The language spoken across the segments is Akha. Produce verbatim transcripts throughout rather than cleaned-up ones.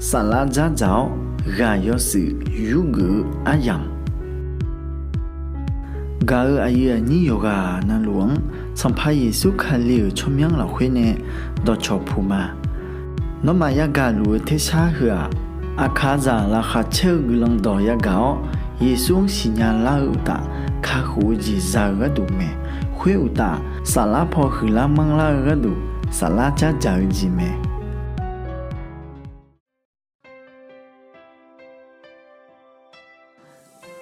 Saflar dzardzaq-awr ghaq yawshuif yurgeuf-eu aryamq, gaq-euq aqyuif aqnyir yawqghaq navluf-anr Sanqpaq Yeqsur Kali-euq tsawrmyanr lafkhoer nae dawqcawq puq ma. Nawmaf yagaq luf-eu tersar heu-aq, aqkaqzaq laqkhaq caer-eu guiqlanq dawq yagaq-awr, Yeqsur-anr siqnya lar-eu uqtaf, kakhof-eu jeq za-eu gharduq mae. Khoer uqtaf, saflar paw huiqlar manrlar-eu gharduq, saflar dzardzaq-eu jeq mae.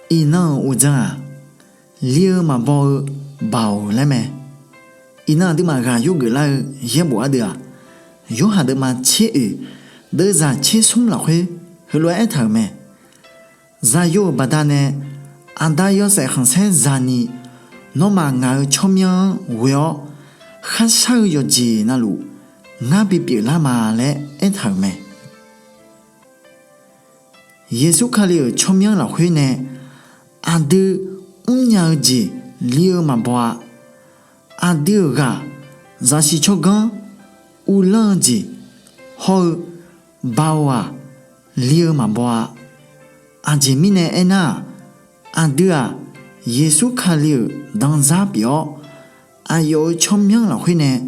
Iqnan-euq uqdzan-aq, li-eu maqbaw-eu baoq laer mae. Iqnan aqduimaf ghaq yurgeuf lar-eu yaerbof ardeuv-aq, Yorhaq deuvma tser oeq, deuvzaq tser smr lafkhoer heulof-aer aertaq-euq mae. Zaqyo-euq baqdanae Aqda yawshaef khanqsaer za'ni, nawmaf ngaq-euq tsawrmyanr-anr ghoe-awr, kharshar-eu yawqjeq navluf ngar bipyeuf lar ma laer aertaq-euq mae. Yeqsur Kali-euq tsawrmyanr lafkhoer nae aqdui mrnya-eu jeq li-eu maqbaw-a. Aqdui-euq ghaq, zaqsiq tsawrganr, uvlanr-eu jeq hawr-eu baoq-aq, li-eu maqbaw-a. Aqjeq mirnae aernar-aq, aqdui-aq, Yeqsur Kali-euq danzar pyeuf-awr, aqyawf-euq tsawrmyanr lafkhoer nae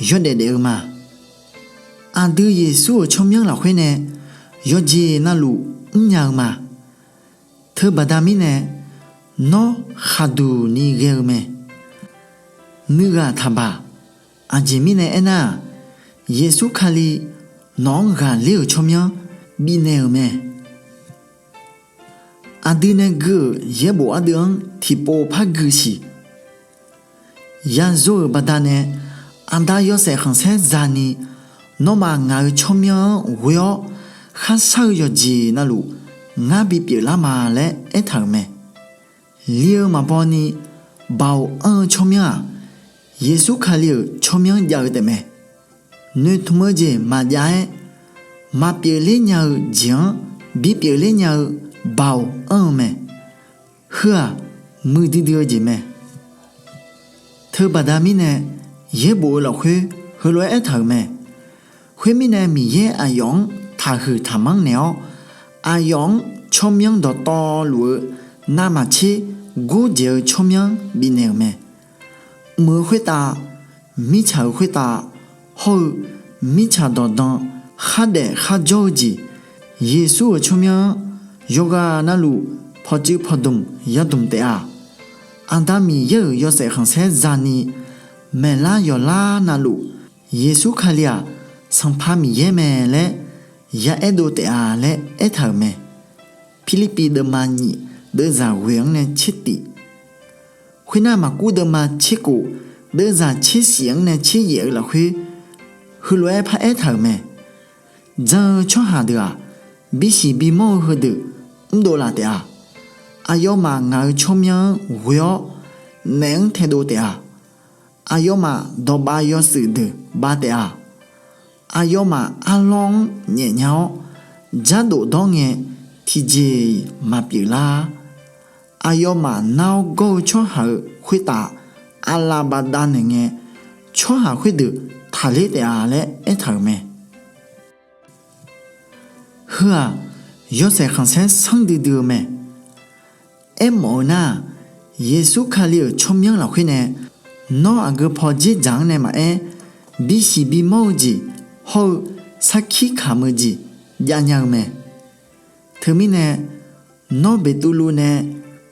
yawdaef daef-eu ma. Aqdui Yeqsur-euq tsawrmyanr lafkhoer nae yawqjeq navluf mrnya-eu ma. Teubaqda mirnae, nawr khaqduq ni ghae-eu mae. Nuighaq taqbaq. Aqjeq mirnae aernar-aq, Yeqsur Kali nawq-anr ghaqler-euq tsawrmyanr bifnaeq-euq mae. Aqdui nae gui-euq yaerbof ardeuv-anr tiqpov par gui siq. Yazor-euq baqdanae Aqda yawshaef khanqsaer za'ni, nawmaf ngaq-euq tsawrmyanr-anr ghoe-awr, kharshar-eu yawqjeq navluf ngar bipyeuf lar ma laer aertaq-euq mae. Li-eu maqbaw ni baoq anr-eu tsawrmyanr-aq, Yeqsur Kali-euq tsawrmyanr jav-eu taefmae. Noeqtmq-eu jeq maqjav-aer, maqpyeuf ler nya-eu jeq-anr bipyeuf ler nya-eu baoq anr-eu mae. Heu-aq, muiqdui dui-eu jeq mae. Teubaqda mirnae, yaerbof-eu lafkhoer heulof-aer aertaq-euq mae. Khoermirnae, Miqyaer aqyawf-anr taqhuiq taqmanr naeq-awr, aqyawf-anr tsawrmyanr dawqtawvluf-eu navmaqtser gordzaeq-eu tsawrmyanr bifnaeq-euq mae. Mq-eu khoertav, mirtsaq-euq khoertav, hawr-eu mirtsaq dawqdan khardaef kharjawr-eu jeq, Yeqsur-euq tsawrmyanr-anr yawqghaq navluf pawqtsuif pawqdmq yadmq taef-a. Aqda Miqyaer-euq yawshaef khanqsaer za'ni, maeqlar yawqlar navluf, Yeqsur Kali-aq, Sanqpaq Miqyaer mae laer ya aerdov taef-a laer aertaq-euq mae. Pirlirpiv deuvma nyiq deuvzaq ghoeq-anr nae tser tif. Khoernar, Maqkuv deuvma tser kof deuvzaq tser shif-anr nae tser yaef-eu lafkhoer heulof-aer paraer taq-euq mae. Jan-eu tsawrhaq deuq-aq, bisiq bimawr-eu heudeuq mrdov laf taef-a. Aqyawfmaf ngaq-euq tsawrmyanr-anr ghoe-awr, naef-anr taedov taef-a. Aqyawfmaf dawqbav yawshuif deuq bav taef-a. Aqyawfmaf arlawr-anr nyaefnya-awr, dzardof dawr ngae, tiqjeq-iq maqpyeuf lar-ar. Aqyawfmaf nar-awr gawr-eu tsawrhaq-euq khoertav aqlaf bafdav naeq ngae, tsawrhaq khoerdeuq taqler taef-a laer aertaq-euq mae. Heu-aq, yawshaef khanqsaer sanrdui dui-eu mae. Aermawf-eu nar-aq, Yeqsur Kali-euq tsawrmyanr lafkhoer nae nawr aqgeu paw dzerdzaq-anr nae maqaer, bisiq bimawr-eu jeq hawr-eu sarkir kamq-eu jeq javnya-eu mae. Teumirnae, nawr Beqtuvluv nae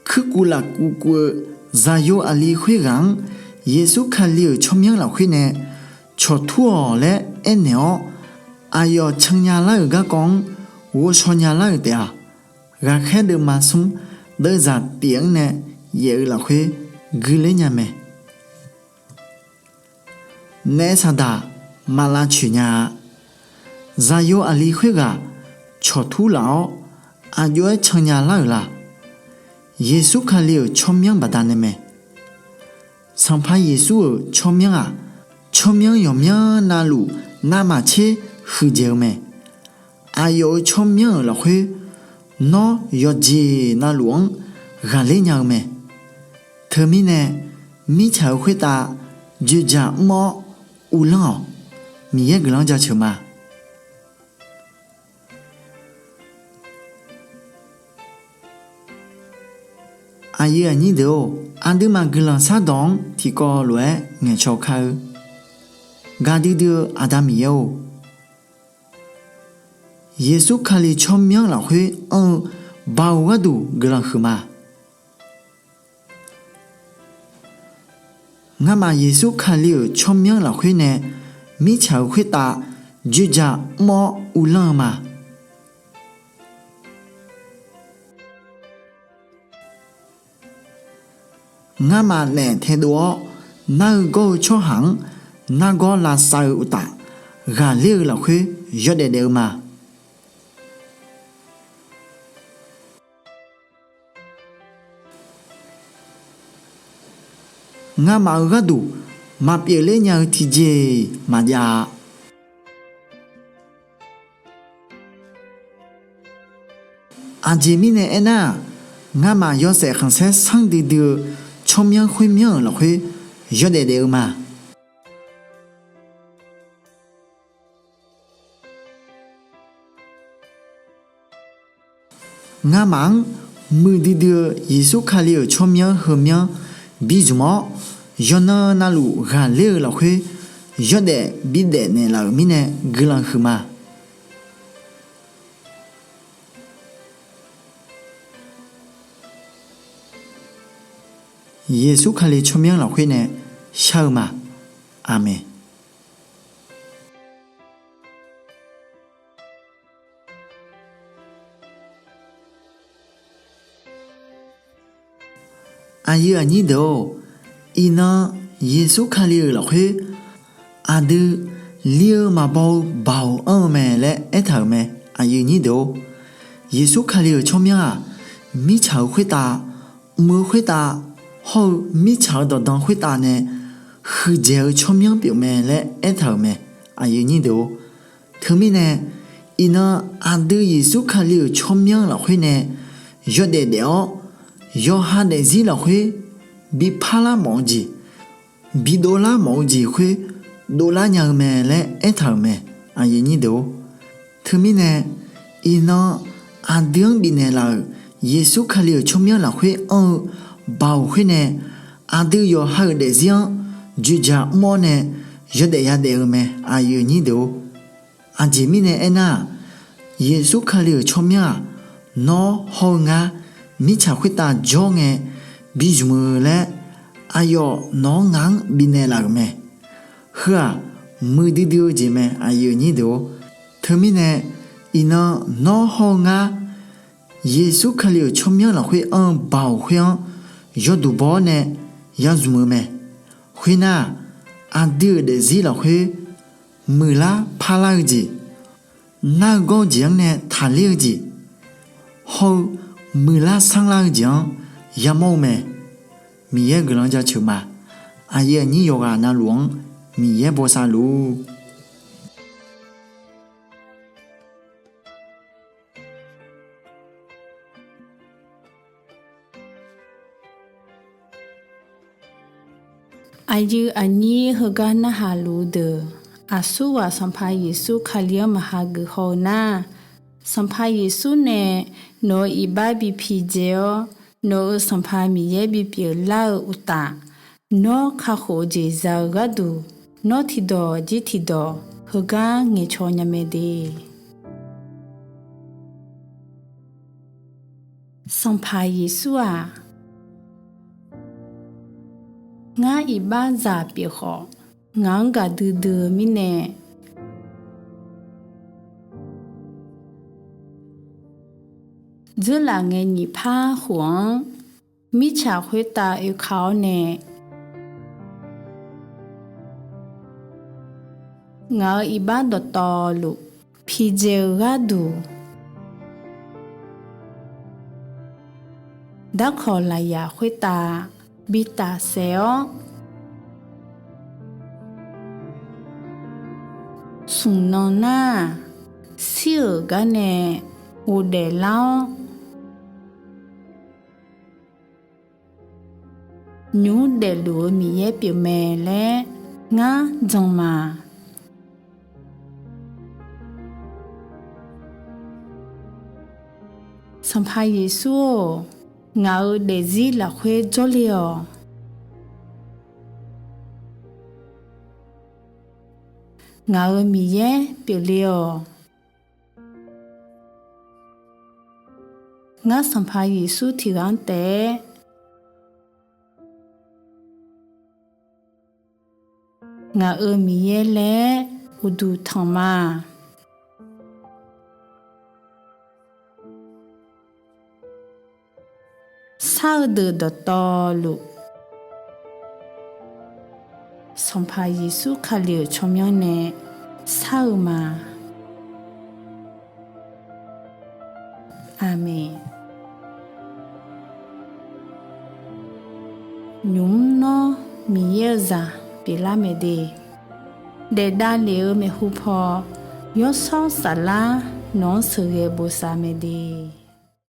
kuirkuv lafkuv kuv-eu Zaqyo aqli khoerghaq-anr Yeqsur Kali-euq tsawrmyanr lafkhoer nae cawqtur-awq laer aernaeq-awr, aqyawf cannya lar-euq garkawv-anr ghovshaw nya lar-euq taef-a. Ghaqkhaer deuvma smr deuvzaq tif-anr nae yaef-eu lafkhoer guiler nya mae. Naef saqdaq maq lavcoeq nya-a. Zaqyo aqli khoerghaq cawqtur laf-awr aqjox-aer cannya lar-euq la? Yeqsur Kali-euq tsawrmyanr baqdanae mae. Sanqpaq Yeqsur-euq tsawrmyanr-aq, tsawrmyanr yawqmyanr navluf navmaqtser huiqdzaeq-eu mae. Aqyawf-euq tsawrmyanr-euq lafkhoer nawr yawqjeq navluf-anr ghaqler nya-eu mae. Teumirnae, mirtsaq-euq khoertav dzoeqdzaq mr-awr uvlanr-awq. Miqyaer guiqlanq jaceuq ma. Aqyuif aqnyir deuq-or, aqduimaf guiqlanq shardawq-anr tiqkawv lof-aer ngaeqcaw kar-eu. Gaqdui dui-eu Aqda Miqyaer-or, Yeqsur Kali tsawrmyanr lafkhoer anr-eu Baoq gharduq guiqlanq huiqma. Ngamaf Yeqsur Kali-euq tsawrmyanr lafkhoer nae mirtsaq-euq khoertav dzoerdzaq mr-awr uvlanr-eu ma. Ngamaf naef taedov-awr nar-eu gawr-eu tsawrhaq-anr nargawr lavsav-eu uqtaf, ghaqler-eu lafkhoer yawdaef daef-eu ma. Ngamaf-euq gharduq maqpyeuf ler nya-eu tiqjeq-iq maqjav-a. Aqjeq mirnae aernar-aq, ngamaf yawshaef khanqsaer sanrdui dui-eu tsawrmyanr khoermyanr-euq lafkhoer yawdaef daef-eu ma. Ngamaf-anr muiqdui dui-eu Yeqsur Kali-euq tsawrmyanr heumyanr bizmq-awr, yawqnan navluf ghaqler-eu lafkhoer yawdaef bidaef naeqlaf-euq mirnae guiqlanq huiqma. Yeqsur Kali tsawrmyanr lafkhoer nae shar-eu ma. Aqmeq. Aqyuif aqnyir deuq-or, iqnan Yeqsur Kali-euq lafkhoer aqdui li-eu maqbaw-eu Baoq anr-eu mae laer aertaq-euq mae. Aqyuif aqnyir deuq-or, Yeqsur Kali-euq tsawrmyanr-aq, mirtsaq-euq khoertav, mq-eu khoertav, hawr-eu mirtsaq-euq dawqdan khoertav nae huiqdzaeq-eu tsawrmyanr pyeufmae laer aertaq-euq mae. Aqyuif aqnyir deuq-or, teumirnae iqnan aqdui Yeqsur Kali-euq tsawrmyanr lafkhoer nae yawdaef daef-awr, yawqha daefzir lafkhoer bi parlar mawf-eu jeq, bi dovlar mawf-eu jeq khoer dovlar nya-eu mae laer aertaq-euq mae. Aqyuif aqnyir deuq-or, teumirnae iqnan aqdui-anr bifnaeq laf-euq Yeqsur Kali-euq tsawrmyanr lafkhoer anr-eu Baoq khoer nae aqdui yawqha-euq daefzir-anr dzoeqdzaq mr-awr nae yawdaef yadaef-eu mae. Aqyuif aqnyir deuq-or, aqjeq mirnae aernar-aq, Yeqsur Kali-euq tsawrmyanr-aq, nawr hawr-eu ngar mirtsaq khoertav jawr ngae bizmq-eu laer aqyawf nawq-anr ngaq-anr bifnaeq laf-euq mae. Heu-aq, muiqdui dui-eu jeq mae. Aqyuif aqnyir deuq-or, teumirnae iqnan nawr hawr-eu ngar Yeqsur Kali-euq tsawrmyanr lafkhoer anr-eu Baoq khoer-anr yawduq baw-awr nae yazmq-eu mae. Khoernar-aq, aqdui-euq daefzir lafkhoer muiqlar parlar-eu jeq, nar-eu gawr-eu jeq-anr nae taqler-eu jeq, hawr-eu muiqlar sanrlar-eu jeq-anr yamawr-eu mae. Miqyaer guiqlanq jaceuq ma. Aqyuif aqnyir yawqghaq navluf-anr Miqyaer bosav luf-ur. Aqyuif aqnyir heugar narhaq luf-eu deuq, aqsurghaq Sanqpaq Yeqsur Kali-anr maqha geuf haw-eu nar, Sanqpaq Yeqsur nae nawq-euq iqbax bi pidzae-awr, nawq-euq Sanqpaq Miqyaer bipyeuf lar-eu uqtaf, nawr kakhof-eu jeq za-eu gharduq, nawr tiqdawq jir tiqdawq heugar ngaeqcaw nya mae de. Sanqpaq Yeqsur-aq, ngar iqbaxzaq pyeuf khawf, ngaq-anr gaqdui dui-eu mirnae, dzeurlaf ngae nyiq par khof-anr mirtsaq khoertav oeka-awr nae, ngaq-euq iqbax dawqtawvluf pidzae-eu gharduq, darkawq lafyaq khoertav bi tafsaef-awr, smq nan nar-aq, shir-euq gar nae ghofdaef lar-awr, nymr daefluf-eu Miqyaer pyeufmae laer ngar jan ma. Sanqpaq Yeqsur-or, Ngaq-euq daefzir lafkhoer jawrle-awq. Ngaq-euq Miqyaer pyeufle-awq. Ngar Sanqpaq Yeqsur tiqghaq-anr taef-aer ngaq-euq Miqyaer laer uqduq tanq ma. Shar-eu deuq dawqtawvluf, Sanqpaq Yeqsur Kali-euq tsawrmyanr nae shar-eu ma. Aqmeq. Nymq mr nawr Miqyaer-eu zaq pyeuflar mae de, daef davlef-eu maeqhu paw, Yawshawr Saflar nawq-anr sheuqghae bosav mae de.